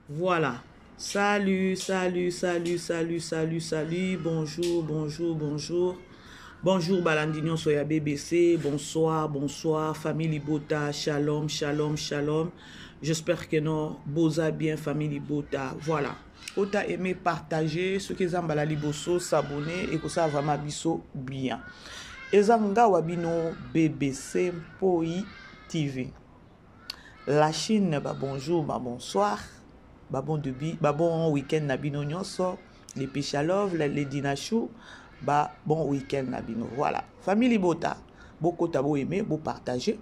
Voilà. Salut, salut, salut, salut, salut, salut. Bonjour, bonjour, bonjour. Bonjour balandi nyonso ya BBC. Bonsoir, bonsoir. Famille Libota, shalom, shalom, shalom. J'espère que non, boza bien famille Libota. Voilà. Ota aimer partager ce que zambala liboso, s'abonner et que ça vraiment biso bien. Eza ngawa bino BBC Mpoi TV. La Chine, ba bonjour, ba bonsoir, ba bon début, ba bon week-end na bino nyonso, les Pichalov, les Dinachou, ba bon week-end na bino. Voilà. Famille Libota, bokota bo aimer, bo partager.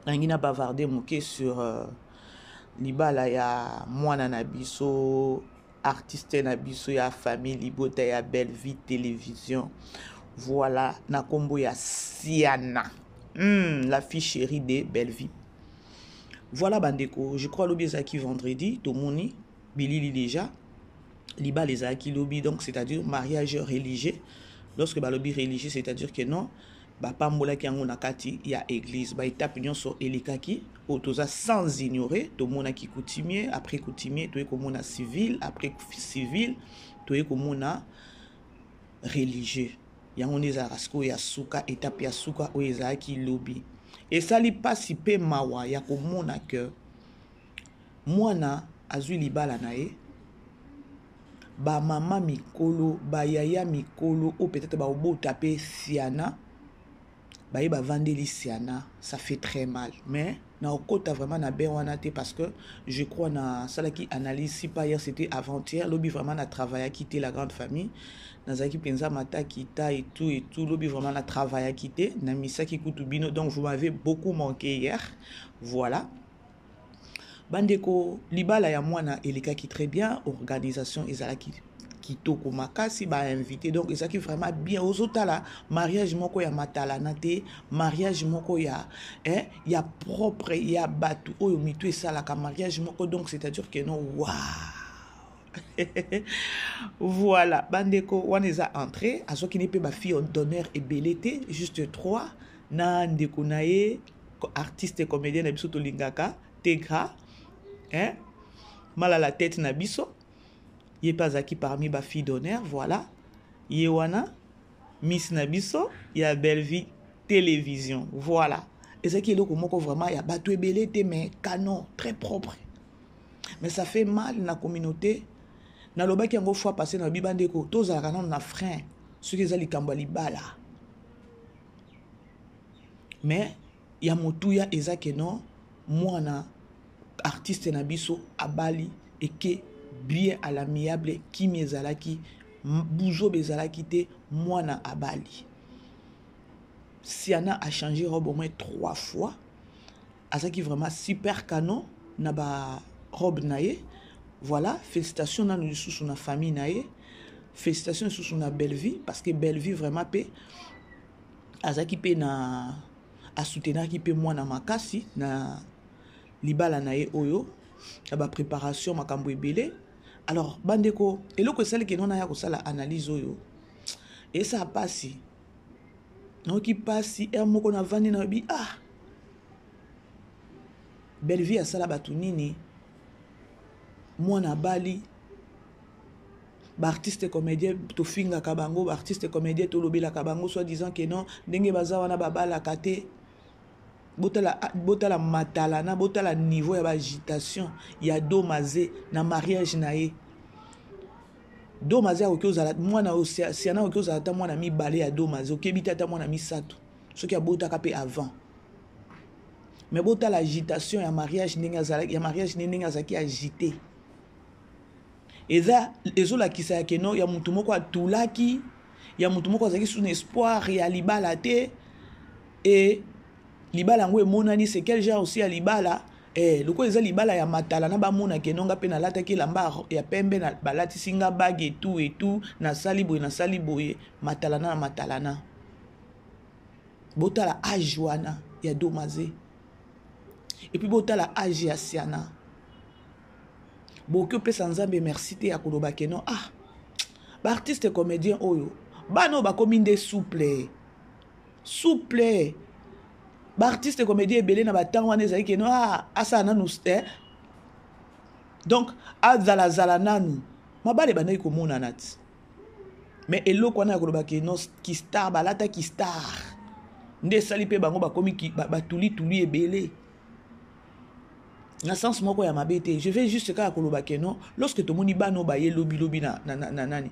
Nangi na bavarder moke sur euh, libala ya mwana na biso artiste na biso ya famille libota ya belle vie télévision voilà na kombo ya siana mm, la fille chérie de belle vie voilà bandeko je crois lobi ezalaki vendredi tomoni bilili déjà libala ezalaki lobi donc c'est-à-dire mariage religieux lorsque balobi religieux c'est-à-dire que non bapambolaki yango na kati ya église baetape nyonso elekaki oyo toza sans ignorer tomonaki coutumier après coutumier toye komona civil après civil toye komona religieux yango nde ezalaka sikoyo ya suka etape ya suka oyo ezalaki lobi esali mpasi mpe mawa ya komona ke mwana azwi libala na ye bamama mikolo bayaya mikolo oyo peut-être baobota mpe siana baye bavandeli siana ça fait très mal mais naokota vraiment na bain wana te parce que je crois nasalaki analyse si pas hier c'était avant-hier lobi vraiment na travaillaki te la grande famille nazalaki mpenza matakita et tout et tout lobi vraiment na travaillaki te namisaki kutu bino donc vous m'avez beaucoup manqué hier voilà Bandeko, libala ya mwana elekaki très bien, organisation ezalaki kitoko makasi ba invité donc ezalaki vraiment bien ozotala mariage moko ya matalana te mariage moko ya eh, ya propre ya bato oyo mitu esalaka mariage moko donc c'est-à-dire que non wow voilà bandeko wana eza entrée azwaki ne mpe bafille d'honneur ebele te juste trois na ndeko na ye artiste comédien na biso tolingaka tegra hein? mal à la tête na biso ye mpe azalaki parmi bafille d'honneur voilà ye wana miss na biso ya bellevie télévision voilà ezalaki eloko moko vraiment ya bato ebele te mais canon très propre mais ça fait mal na communauté nalobaki yango fois passé nalobi bandeko tozalaka nano na frein soki eza likambo ya libala mais ya motuya eza ke non mwana artiste na biso abali eke bien à l'amiable kimi ezalaki buzoba ezalaki te mwana abali siana a changé robe au moins trois fois azalaki vraiment super canon na ba robe na ye voilà félicitations nanu lisusu na famille na ye félicitations lisusu na bellevie parce que bellevie vraiment mpe azalaki mpe na asoutenaki mpe mwana makasi na libala na ye oyo na bapréparation makambo ebele alors bandeko eloko esali keno naya kosala analyse oyo esala mpasi nayoki mpasi heure moko navandi nayobi ah bellevie asala bato nini mwana abali baartiste comédien tofingaka bango baartiste comédien tolobelaka bango soit disant que non ndenge baza wana babalaka te botala, botala matalana botala niveau ya baagitation ya domaze na mariage na ye domaze akoki ozala mwana siana akoki ozala ata mwana mibale ya domaze okebi te ata mwana misato soki abotaka mpe avant mais botala agitation ya mariage ndenge azalaki ya mariage ndenge azalaki agité eza ezolakisa ya keno ya motu moko atulaki ya motu moko azalaki sous espoir ya libala te e libala yango emonani c'est quel genre aussi ya libala eh, lokola eza libala ya matala na bamona keno nga mpe nalataki elamba ya pembe na, balatisi nga bague etout etout nasali boye nasali boye matalana na matalana botala age wana ya domaze epuis botala age ya siana bokoki opesa nzambe merci te ya koloba ke non ah baartiste comédien oyo bana oyo bakomi nde souple souple baartiste comédien ebele na batango wana ezali ke non ah asala nanu eh? Donc azalazala nanu, mabala ebandaki komonana ti. Mais eloko wana ya koloba ke non, kistar balataki star nde esali mpe bango bakomi batulituli ebele na sens moko ya mabe te. Je vais juste kaka koloba ke non, lorsque tomoni bana oyo baye lobilobi na, na, na, na, nani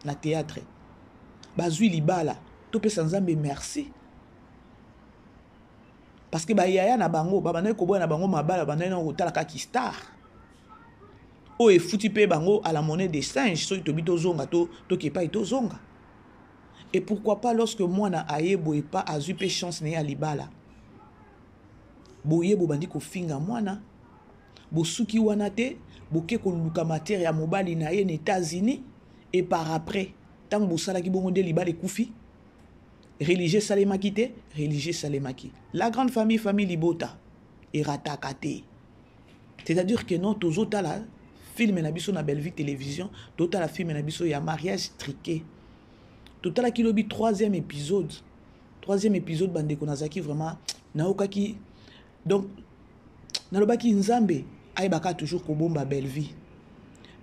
na théâtre, bazwi libala, topesa Nzambe merci, parce que bayaya na bango babandaki koboya na bango mabala, babandaki na kotala kaka star oyo efuti mpe bango à la monnaie des singes. Soki tobi tozonga, toke epai tozonga. Et pourquoi pas, lorsque mwana aye boye pa azwi mpe chance na ye ya libala, boye bobandi kofinga mwana, bosuki wana te, boke koluka matière ya mobali na ye na États-Unis. Et par après, ntango bosalaki bongo nde libala ekufi, religieux esalemaki te, religieux esalemaki. La grande famille, famille libota erataka te. C'est-à-dire que non, tozotala film na biso na Bellevue Télévision, totala film na biso ya Mariage truqué. Totalaki lobi troisième épisode. Troisième épisode, bandeko, nazalaki vraiment, naokaki, donc nalobaki Nzambe ayebaka toujours kobomba Bellevue.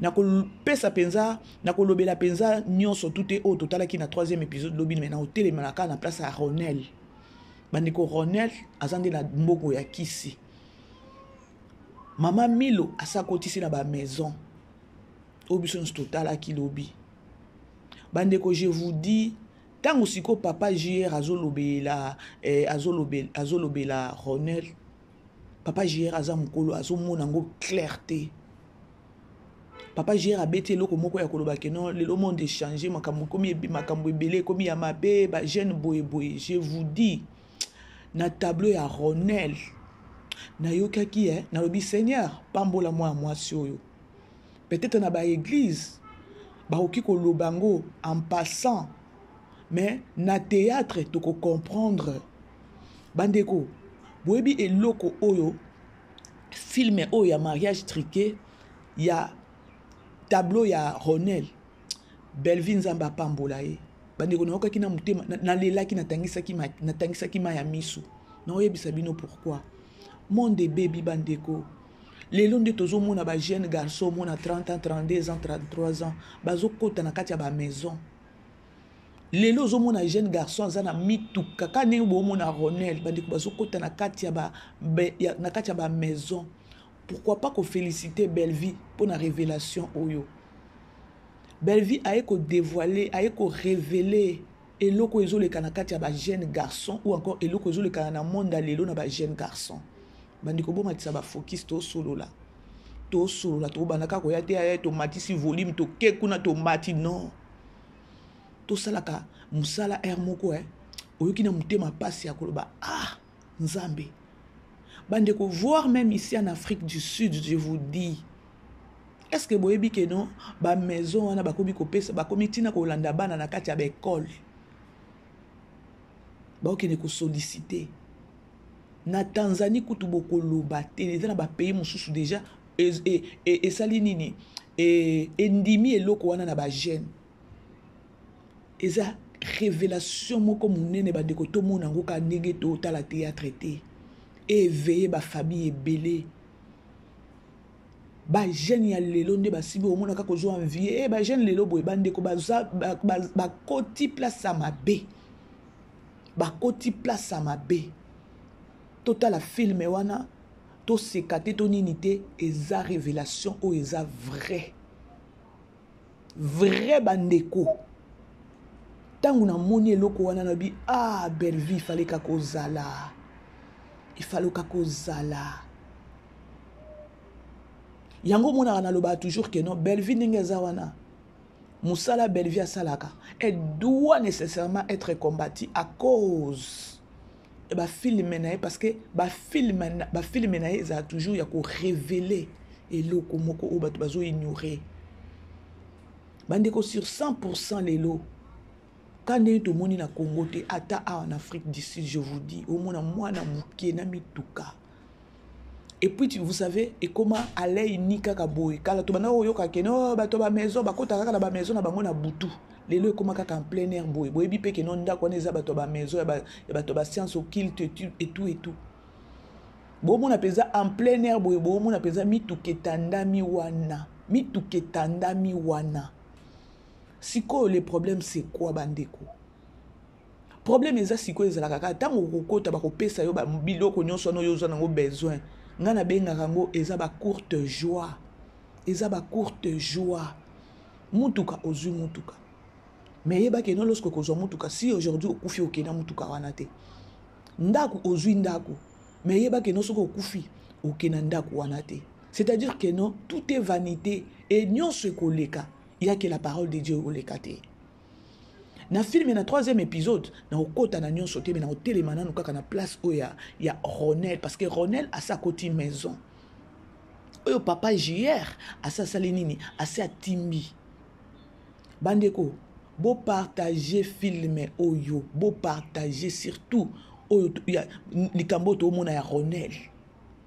Nakopesa mpenza, nakolobela mpenza nyonso tu te oyo totalaki na troisième épisode lobi, me na otelemela na place ya Ronel. Bandeko, Ronel aza nde na mbongo ya kisi. Mama Milo asakotisi na bamaison oyo biso nyonso totalaki lobi. Bandeko, je vous dis, ntango sikoyo papa JR azolobela azolobela Ronel, papa JR aza mokolo, azomona yango clair te. Papa JR abeti eloko moko ya koloba ke non, lelo monde échange, makambo ekomi, makambo ebele ekomi ya mabe, bajeune boyeboye. Je vous dis, na tableau ya Ronel nayokaki, nalobi: "Seigneur, pambola mwana mwasi oyo." Peut-être na baéglise bakoki koloba yango en passant, mais na théâtre tokocomprendre. Bandeko, boyebi eloko oyo, film oyo ya Mariage truqué, ya tableau ya Ronel, Bellevue, Nzambe apambola ye. Bandeko, nayokaki na motema, nalelaki, natangisaki mai ya miso. Naoyebisa bino pourquoi. Monde ebebi, bandeko. Lelo nde tozomona bajeune garçon, omona 30 ans, 32 ans, 33 ans, bazokɔta na kati ya bamaison. Lelo ozomona jeune garçon aza na mituka kaka ndenge boomona Ronel. Bandeko, bazokɔta na kati ya bamaison. Pourquoi pas koféliciter Bellevue mpo na révélation oyo Bellevue aye kodévoiler, aye korévéler eloko ezoleka na kati ya bajeune garçon, ou encore eloko ezolekana na monde ya lelo na bajeune garçon. Bandeko, bomatisa bafocus, tosolola, tosolola. Tobanda kaka koya te, aya tomatisi volume, toke kuna, tomati. Non, tosalaka mosala aire moko. Oyoki na motema mpasi ya koloba: "Ah, Nzambe." Bandeko, voir même ici en Afrique du Sud, je vous dis, est ce que boyebi ke non, bamaison wana bakomi kopesa, bakomi ntina kolanda bana na kati ya baekole, baokende kosolliciter? Na Tanzanie kutu bokoloba te, eza na bapays mosusu déjà esali nini, endimi eloko wana na bajeune. Eza révélation moko monene, bandeko. Tomona yango kaka ndenge totala théâtre te, éveille bafamille ebele. Bajeune ya lelo nde basimbi, omona kaka ozwa envie. E bajeune lelo boye, bandeko, bakoti place ya mabe, bakoti place ya mabe. Totala film wana, toseka te, to nini te, eza révélation oyo eza vrai vrai. Bandeko, ntango namoni eloko wana, nabi: "Ah, Bellevue, ifale kaka ozala, ifale kaka ozala." Yango omonaka nalobaka toujours ke non, Bellevue ndenge eza wana, mosala Bellevue asalaka, elle doit nécessairement être combattue à cause ya bafilm na ye, parce que bafilm na ye ezala toujours ya korévéler eloko moko oyo bato bazoignore. Bandeko, sur 100 lelo, ka ndenge tomoni na Congo te, ata awa na Afrique du Sud, je vous dis, omona mwana moke na mituka. Et puis vous savez, ekoma alei ni kaka boye. Kala tobanda koyoka kene oh, bato bamaison bakota kaka na bamaison na bango na butu. Lelo ekoma kaka en plein air boye. Boyebi mpe keno ndako wana eza bato ya bamaison, ya bato ya bascience occulte et tout et tout. Bomona mpenza en plein air boye, bomona mpenza mituka etandami wana, mituka etandami wana. Sikoyo le problème c'est quoi bandeko? Problème eza sikoyo ezalaka kaka ntango okokota bakopesa yo biloko nyonso wana oyo oza nango besoin. Ngai nabengaka yango eza ba courte joie, eza ba courte joie. Mutuka ozwi mutuka, mais yeba ke no lorsque okozwa mutuka, si aujourd'hui okufi okenda mutuka wana te. Ndako ozwi ndako, mais yeba ke no soki okufi okenda ndako wana te. C'est-à-dire que non, tout est vanité et nyonso ekoleka, ya que la parole de Dieu ekoleka te. Na film na troisième épisode na okota na nyonso te, mais na otelema nanu kaka na place oyo ya Ronel, parce que Ronel asa akoti maison oyo papa JR asa asali nini, asa atimbi. Bandeko, bo partager film oyo, bo partager surtout oyo ya likambo to mona ya Ronel.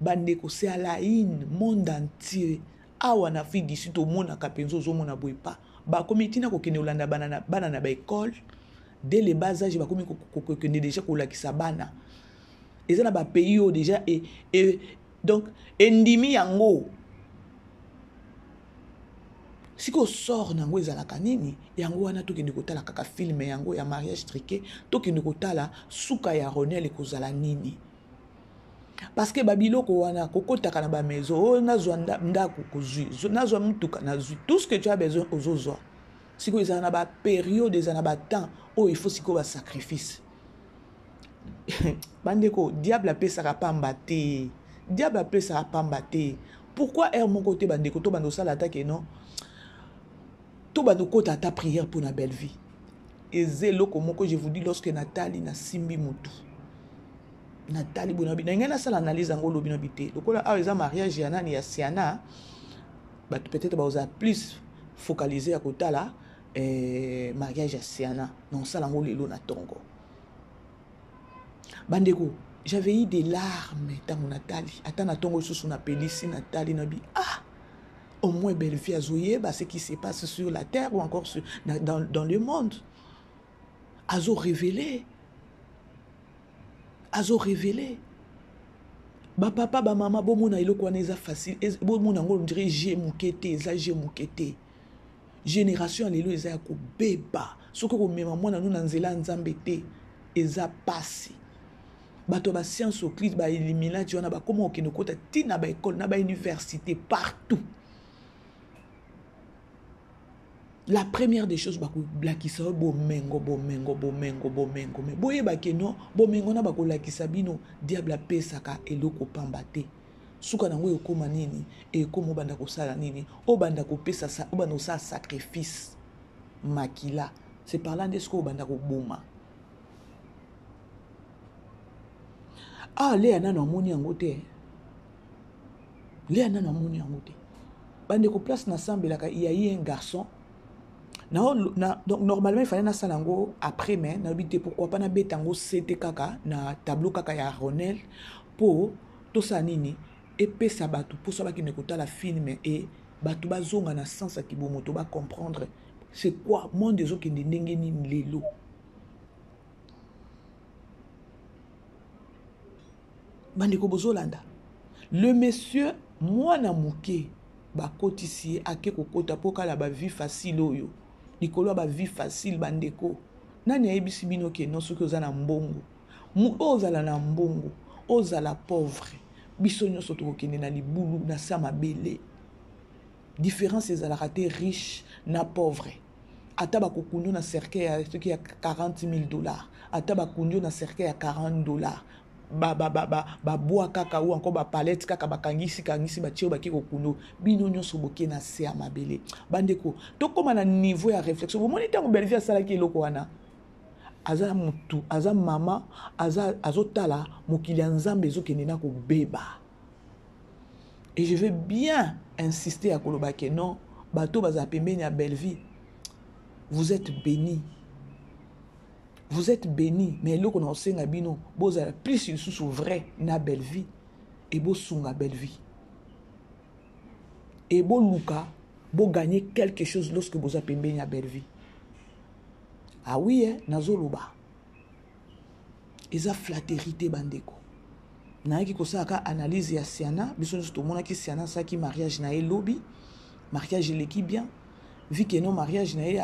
Bandeko, c'est à la une monde entier. Awa na Afrique du Sud tomonaka mpenza, ozomona boye pa bakomi ntina kokende kolanda bana na ba école dès le bas âge, bakomi kokende déjà kolakisa bana. Eza na ba pays oyo déjà e, donc endimi yango. Sikoyo sort nango ezalaka nini? Yango wana tokende kotala kaka film yango ya mariage truqué, tokende kotala suka ya Ronel ekozala nini, parce que babiloko wana kokotaka na bamaison oyo, nazwa ndako kozwi, nazwa mutuka nazwi, tout ce que tu as besoin ozozwa. Sikoyo ezala na bapériode, ezala na batemps oyo il faut sikoyo basacrifice. Bandeko, diable apesaka pamba te, diable apesaka pamba te. Pourquoi heure moko te bandeko to bando osala ata ke non, to bando kota ata prière mpona belle vie? Eza eloko moko, je vous dis, lorsque natali, nasimbi motu, natali boye na ngai, nasala analyse yango olobi na bi te. Lokola awa eza mariage ya nani, ya Siana, bato peut-être bakozala plus focalisé ya kotala mariage ya Siana. Na osala yango lelo na ntongo. Bandeko, j'avais eu des larmes ntango natali. Ata na ntongo lisusu napelisi, natali na bi ah, au moins belle vie azoyeba ce qui se passe sur la terre ou encore dans le monde. Azo révélé, azo révélé. Bapapa, bamama, bomona eloko wana eza facile, bomona yango on dirait jeu moke te, eza jeu moke te. Génération ya lelo eza ya kobeba. Soki okomema mwana no na nzela ya Nzambe te, eza pasi. Bato ya bascience occulte, bailluminati wana bakóma kokende kota ntina baekole na bauniversité partout. La première des choses, bakolakisa yo bomengo, bomengo, bomengo, bomengo. Mais boyeba ke non, bomengo na bakolakisa bino, diable apesaka eloko pamba te. Suka nango ekóma nini? Ekóma obanda kosala nini? Obanda kopesa, obanda kosala sacrifice, makila. C'est par là nde soki obanda koboma. Ah, Leya nano amoni yango te, Leya nano amoni yango te. Bandeko, place nasambelaka, il y a eu un garçon na, donc normalement il fallait nasala yango après, mais nalobi te, pourquoi pas nabeta yango sete kaka na tableau kaka ya Ronel, mpo tosala nini, epesa bato mposa bakende kotala film e bato bazonga na sens ya kibomoto, bacomprendre c'est quoi monde ezokende ndenge nini lelo. Bandeko, bozolanda le monsieur, mwana moke bakotisi ye, ake kokota mpo kala bavie facile oyo, likolo ya bavie facile. Bandeko, nani ayebisi bino ke non, soki oza na mbongo, oyo ozala na mbongo, ozala pauvre, biso nyonso tokokende na libulu na sa mabele? Différence ezalaka te riche na pauvre. Ata bakokundi na cercueil ya soki ya 40 000 $, ata bakundi na cercueil ya 40 $, babwa kaka ou encore bapalette kaka, bakangisi kangisi, batie oyo bake kokundo, bino nyonso boke na se ya mabele. Bandeko, tokóma na niveau ya réflexion. Bomoni ntango Bellevie asalaki eloko wana, aza mutu, aza mama, aza azotala mokili ya Nzambe ezokende na kobeba. Et je veux bien insister ya koloba ke non, bato bazala pembeni ya Bellevie, vous êtes bénis, vous êtes bénis. Mais eloko na kosenga bino, bozala plus lisusu vrai na Bellevie e bosunga Bellevie e boluka bogagner quelque chose lorsque boza pembeni ya Bellevie. Ah oui, eh, nazoloba eza flatterie te bandeko. Nayaki kosala ka analyse ya Siana. Biso nyonso tomonaki Siana asalaki mariage na ye lobi. Mariage eleki bien. Vu que non mariage na ye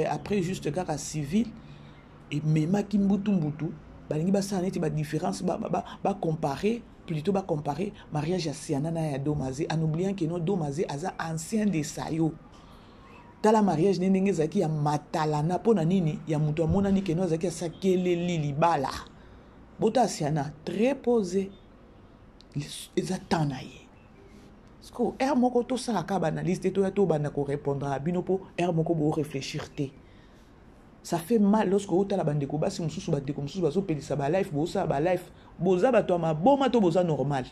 après juste kaka civil ememaki mbutu mbutu, balingi basala neti ba différence, ba, ba, ba, ba comparer, plutôt ba comparer mariage ya Siana na ya Domaze, en oubliant que non Domaze aza ancien de Sayo. Tala mariage ne ndenge ezalaki ya matalana mpo na nini ya moto amonani que non azalaki asakeleli libala. Bota Siana très posé, eza temps na ye. Siko heure moko tosalaka ba analyse te, toya tobanda ko répondre na bino mpo heure moko bo réfléchir te. Ça fait mal lorsque otala bandeko basi mosusu, bandeko mosusu bazopelisa ba life, bosala ba life, boza bato ya maboma to boza normal.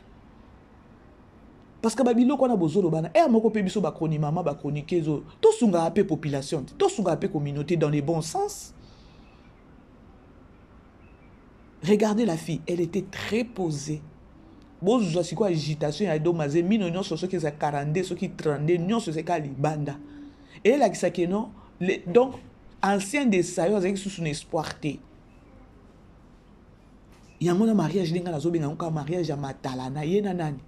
Parce que ba biloko wana bozoloba na heure moko mpe biso ba chronimama, ba chroniqueuse oyo, tosungaka mpe population te, tosungaka mpe communauté dans le bon sens. Regardez la fille, elle était très posée. Bozwa sikoyo agitation ya Domaze, mino nyonso soki eza 42, soki 32, nyonso ezalaki libanda. Eyelakisaki non, donc ancien de Sayo azalaki susu na espoir te. Yango na mariage ndenge nazobenga yango kaka mariage ya matala na ye na nani.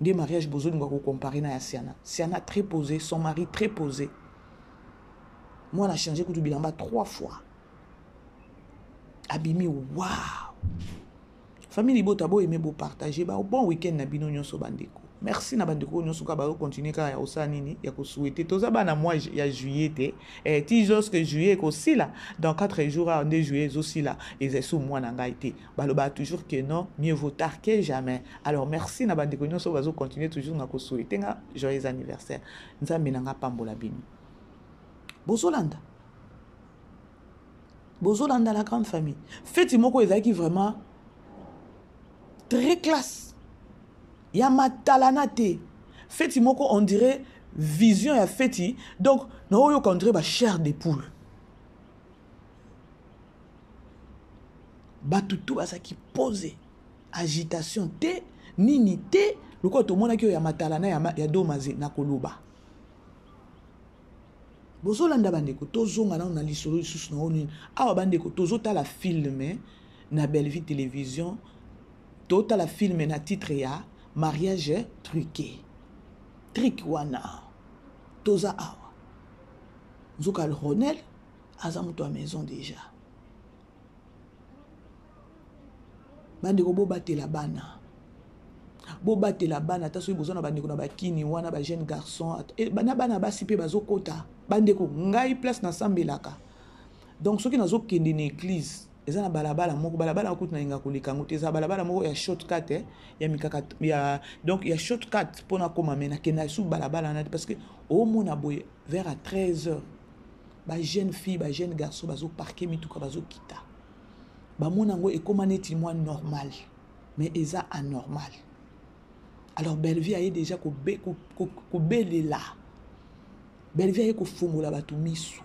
Nde mariage bozolinga kocompare na ya Siana. Siana très posé, son mari très posé. Moi na changé kutu bilamba 3 fois. Abimi wow. Famille libota bo aimer bo partager ba bon week-end na bino nyonso bandeko. Merci na bandeko nyonso ka ba continuer ka ya osala nini ya ko souhaiter. Toza bana mois ya juillet te. Eh ti jusque juillet ko sila dans 4 jours a nde juillet zo sila eza sous mois na ngai te. Baloba toujours que non, mieux vaut tard que jamais. Alors merci na bandeko nyonso bazo continuer toujours na ko souhaiter nga joyeux anniversaire. Nzambe na nga pambola bino. Bozolanda. Bozolanda la grande famille. Feti moko ezalaki vraiment très classe. Ya matalana te. Feti moko on dirait vision ya feti. Donc na oyo on dirait ba chair de poule. Batu tout bazalaki posé. Agitation te, nini te, lokola tomonaki oyo ya matalana ya Domaze na koloba. Bozolanda bandeko, tozonga nano na lisolo lisusu na oyo nini. Awa bandeko, tozotala film na Bellevue Télévision, totala film na titre ya mariage truqué. Trick wana toza awa. Nzoka Ronel aza moto ya maison déjà. Bandeko bobatela bana. Bobatela bana ata soki boza na bandeko na bakini wana ba jeune garçon, na bana basi pe bazokota. Bandeko ngai place nasambelaka. Donc soki nazokende na église, eza na balabala moko, balabala kutu nalinga koleka yango te, eza balabala moko ya shortcut, ya mikaka, ya, donc ya shortcut mpona koma, mais nakenda sous balabala wana te, parce que omona boye vers à 13 heures ba jeune fille, ba jeune garçon bazo parquer mituka, bazo kita. Bamona yango ekoma neti mwa normal, mais eza anormal. Alors Bellevue aye déjà kobelela. Bellevue aye kofongola bato misu.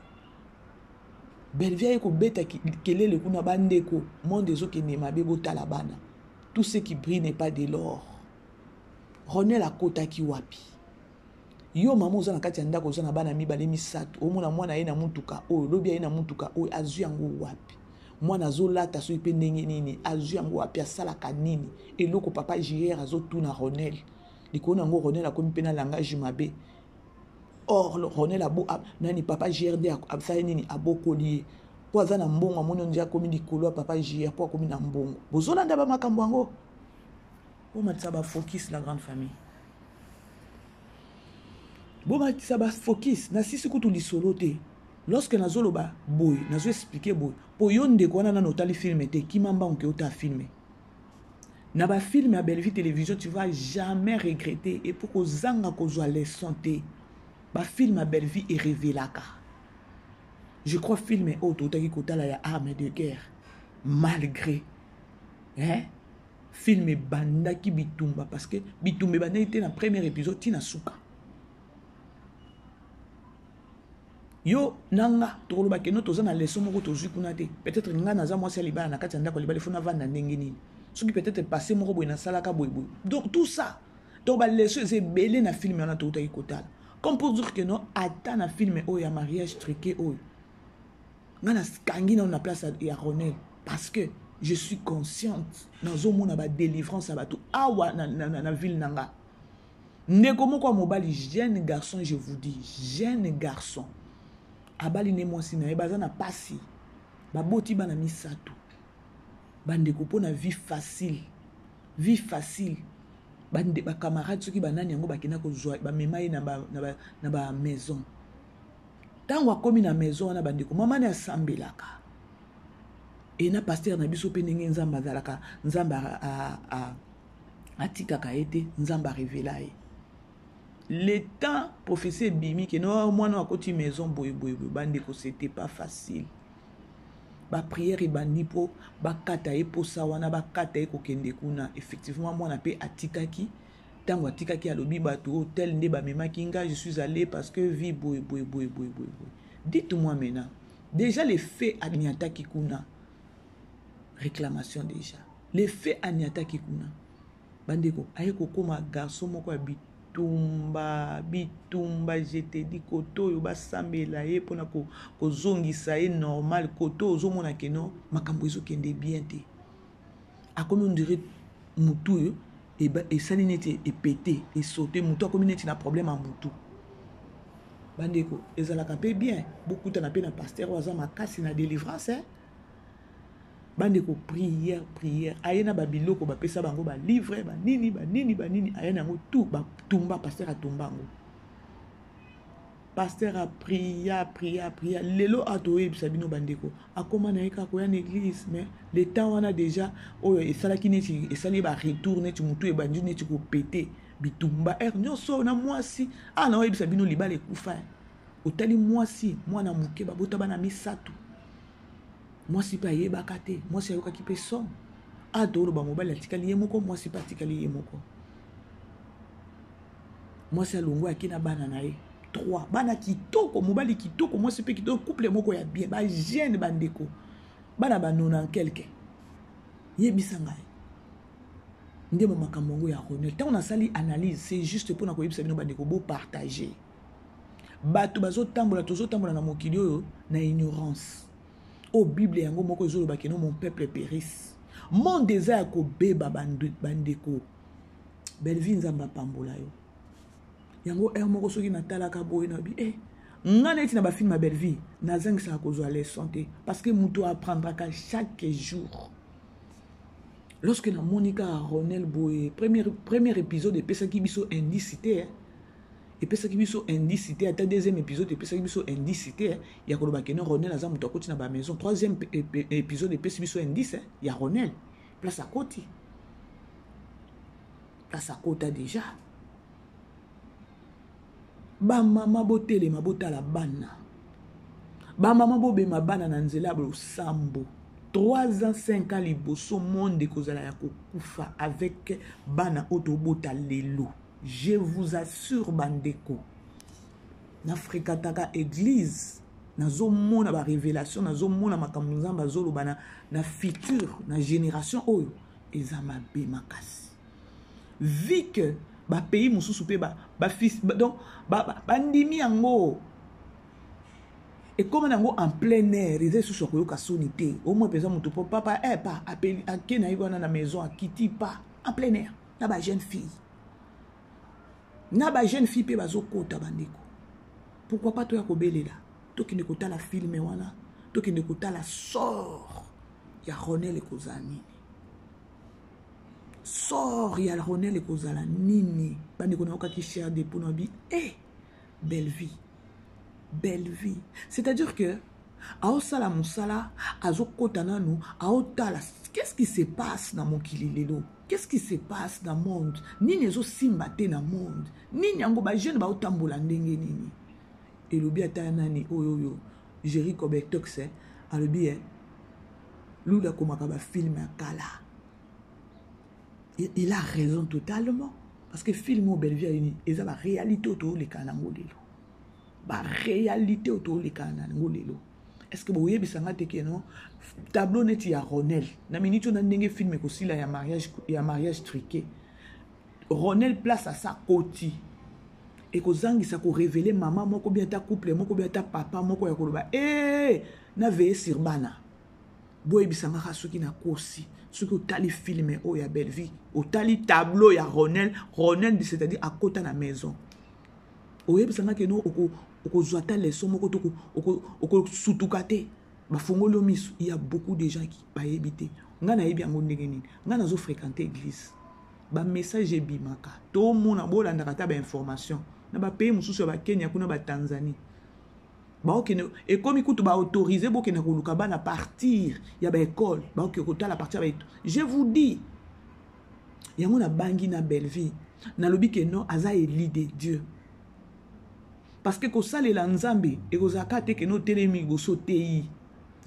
Bellevue aye kobeta kelele kuna bandeko, monde ezokende mabe, botala bana. Tout ce qui brille n'est pas de l'or. Ronel akotaki wapi? Yo mama oza na kati ya ndako, oza na bana mibale misato, omona mwana ye na mutuka oyo, lobi ye na mutuka oyo, azwi yango wapi? Mwana azolata soki pe ndenge nini, azwi yango wapi, asalaka nini? Eloko papa JR azotuna Ronel. Likolo na yango Ronel akomi pe na langage mabe. Or Ronel abo, a, nani papa JR nde asali nini, abokoli ye. Po aza na mbongo, amoni nde akomi likolo ya papa JR, po akomi na mbongo. Bozolanda ba makambo yango. Bomatisa ba focus la grande famille. Bomatisa ba focus, na sisi kutu lisolo te. Lorsque nazoloba boye, nazo expliquer boye, po yo ndeko wana nano otali film te, kima mbangu ke ota film. Na ba film ya Bellevue Télévision, tu vas jamais regretter et pour kozanga kozwa leçon te. Ba film ya Bellevue e révélaka. Je crois film oyo totaki kotala ya arme de guerre malgré hein film ebandaki bitumba parce que bitumba ebandaki te na premier épisode ti na suka. Yo nanga tokoloba keno toza na leçon moko tozwi kuna te. Peut-être nga naza mwasi ya libala na kati ya ndako ya libala, il faut navanda ndenge nini. Soki peut-être passé moko boye nasalaka boye boye. Donc tout ça, donc ba leçon eza ebele na film wana tokotaki kotala. Comme pour dire que non, ata na film oyo ya mariage truqué oyo. Nga nakangi nano na place ya Ronel parce que Je suis consciente, nazomona ba délivrance ya bato awa na, na, na, na ville na nga. Ndeko moko ya mobali, jeune garçon, je vous dis, jeune garçon, abali ne mwasi na ye, baza na pasi, baboti bana misato. Bandeko, mpo na vie facile, vie facile, bande bacamarade soki banani yango bakenda kozwa, bamema ye na ba, na ba, na ba maison. Ntango akomi na maison wana, bandeko, mama ne asambelaka e na pasteur na biso mpe ndenge Nzambe azalaka, Nzambe atikaka ye te, Nzambe arevela ye. Le temps prophétie ebimi ke no mwana akoti maison boye boye boye, bandeko, c'était pas facile. Baprière ebandi mpo bakata ye posa wana, bakata ye kokende kuna. Effectivement, mwana mpe atikaki. Ntango atikaki, alobi bato hotel nde bamemaki nga, je suis allé parce que vie boye boye boye boye boye boye. Dites-moi maintenant, déjà le fait aniataki kuna, réclamation, déjà le fait aniataki kuna, bandeko, aye kokóma garçon moko ya bitumba bitumba. Je te dis, koto oyo basambela ye mpona kozongisa ye normal, koto ozomona que non, makambo ezokende bien te. Akomi on dirait mutu oyo esali neti epete esaute, mutu akomi neti na problème ya mutu. Bandeko, ezalaka mpe bien bokutana mpe na pasteur oyo aza makasi na délivrance, eh? Bandeko, prière, prière, aye na babiloko bapesa bango, balivre banini banini banini, aye na yango tout, batumba, pasteur atumba yango. Pasteur apria, apria, apria. Lelo atoyebisa bino, bandeko, akóma na ye kaka koya na église, mais le temps wana déjà oyo esalaki neti esali baretour, neti motu ebandi neti kopete bitumba ere nyonso na mwasi. Awa na oyebisa bino, libala ekufa. Otali mwasi, mwana moke, babota bana misato, mwasi mpe ayebaka te, mwasi ayokaki mpe somo. Awa tooloba, mobali atikali ye moko, mwasi mpe atikali ye moko. Mwasi alongwe, ake na bana na ye 3, bana kitoko, mobali kitoko, mwasi mpe kitoko, couple moko ya bien, bajeune, bandeko, bana banona quelque. Yebisa ngai nde mo makambo yango ya Ronel. Ntango nasali analyse, c'est juste mpona koyebisa bino, bandeko, bopartage. Bato bazotambola, tozotambola na mokili oyo na ignorance oyo Bible yango moko ezoloba que non, mon peuple périsse. Monde eza ya kobeba, bandeko. Bellevie, Nzambe apambola yo. Yango heure moko soki natalaka boye, nabi e nga neti na bafilme ya Bellevie, nazangisaka kozwa leçon te, parce que moto apprendraka chaque jour. Lorsque namoni kaka Ronel boye, premier épisode epesaki biso indice te, epesaki biso indice te. Ata deuxième épisode epesaki biso indice te ya koloba que non, Ronel aza moto akoti na bamaison. Troisième épisode epesi biso indice ya Ronel, place akoti, place akota déjà. Bamama, botelema, botala bana. Bamama, bobema bana na nzela ya losambo. 3 ans, 5 ans liboso, monde ekozala ya kokufa avec bana oyo tobota lelo, je vous assure. Bandeko, nafréquentaka église, nazomona barévélation, nazomona makambo Nzambe azoloba na futur, na génération oyo eza mabe makasi. Vu que bapays mosusu mpe donc bandimi yango, ekóma nango en plein air, eza lisusu ya koyoka soni te. Omoi mpenza motu mpo papa eh, pa ake na ye wana na maison, akiti pa en plein air na bajeune fille, na bajeune fille mpe bazokota. Bandeko, pourquoi pas toya kobelela, tokende kotala film wana, tokende kotala sort ya Ronel ekozala nini, sort ya Ronel ekozala nini. Bandeko, nayokaki chair de poule, nabi e belle vie, belle vie, c'est-à-dire que aosala mosala, azokɔta nanu, aotala qu'est-ce qui se passe na mokili lelo, qu'est-ce qui se passe na monde, nini ezosimba te na monde, nini yango, bajeune baotambola ndenge nini. Elobi ata nani oyo oyo Jerry Cobetox alobi e Lula akomaka bafilme ya kala. Il a raison totalement, parce que film oyo Bellevie ayini eza baréalité oyo toolekana nango lelo, baréalité oyo toolekana nango lelo. Est ce que boyebisanga te que non, tableau neti ya Ronel na miniti oyo, na ndenge film ekosila ya mariage, ya mariage truqué, Ronel place asa koti, ekozangisa korévéler mama moko bien, ata couple moko bien, ata papa moko ya koloba e na veille sur bana. Boyebisa nga kaka soki nakosi. Soki otali film oyo ya Bellevue, otali tableau ya Ronel, Ronel c'est-à-dire akota na maison. Oyebisa nga ke no okozwa ata leçon moko to okosutuka te. Bafongoli yo miso. Il y a beaucoup de gens qui bayebi te. Nga nayebi yango ndenge nini? Nga nazo fréquenter église. Ba message ebimaka. Tomona bolandaka ata ba information na ba pays mosusu ya ba Kenya kuna ba Tanzanie. Baokende ekomi kutu ba autoriser bokende koluka bana partir ya ba école, baokende kotala partir ya ba. Je vous dis, yango nabangi na Bellevue, nalobi ke non, aza élu de Dieu. Parce que kosalela Nzambe ekozalaka te ke no telemi liboso oteyi.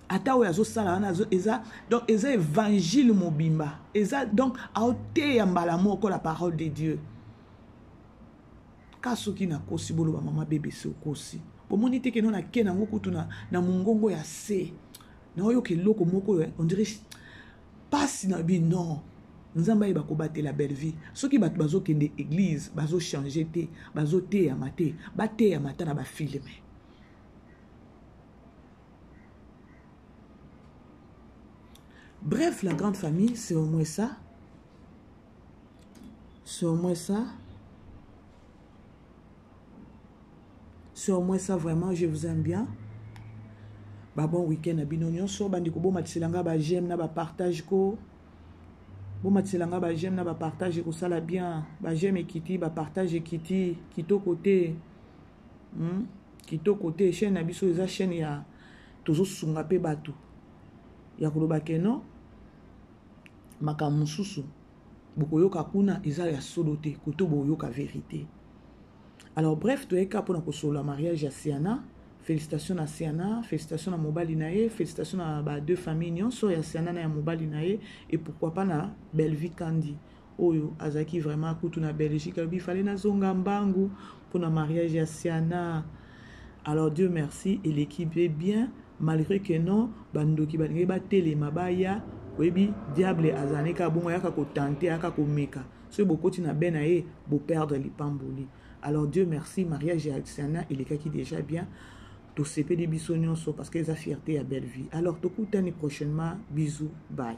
Ata oyo azosala wana eza donc eza évangile mobimba, eza donc aoteya mbala moko la parole de Dieu. Ka soki nakosi boloba mama BBC okosi. Bomoni te ke no nake nango kutu na mongongo ya se. Naoyoka eloko moko oyo, on dirait pasi na bi non. Nzambe ayeba kobatela Bellevue. Soki bato bazokende église, bazochanger te, bazoteyama te, bateyama ata na ba filme. Bref, la grande famille, c'est au moins ça. C'est au moins ça. C'est au moins ça, vraiment, je vous aime bien. Ba bon week-end à bino nyonso, bandeko bomatisela nga ba j'aime na ba partage ko. Bomatisela nga ba j'aime na ba partage ko sala bien. Ba j'aime ekiti, ba partage ekiti, kitoko te. Kitoko te, chaîne na biso eza chaîne ya tozosunga pe bato. Ya koloba ke non, makambo mosusu bokoyoka kuna eza ya solo te, koto boyoka vérité. Alors bref, toyeka mpona kosolola mariage ya Siana. Félicitations na Siana, félicitations na mobali na ye, félicitations na ba deux familles nyonso ya Siana na ya mobali na ye, et pourquoi pas na Bellevue Kandi oyo azalaki vraiment kutu na Belgique, alobi fallait nazonga mbangu mpona mariage ya Siana. Alors Dieu merci, eleki mpe bien malgré que non bandoki balingi batelema baya, oyebi diable azalaki kaka bongo, ayaka kotante, ayaka komeka. Soki bokoti na be na ye, bo perdre lipamboli. Alors Dieu merci, mariage ya Siana elekaki déjà bien. Tosepeli biso nyonso parce que eza fierté ya Bellevue. Alors tokutani prochainement, bisous, bye.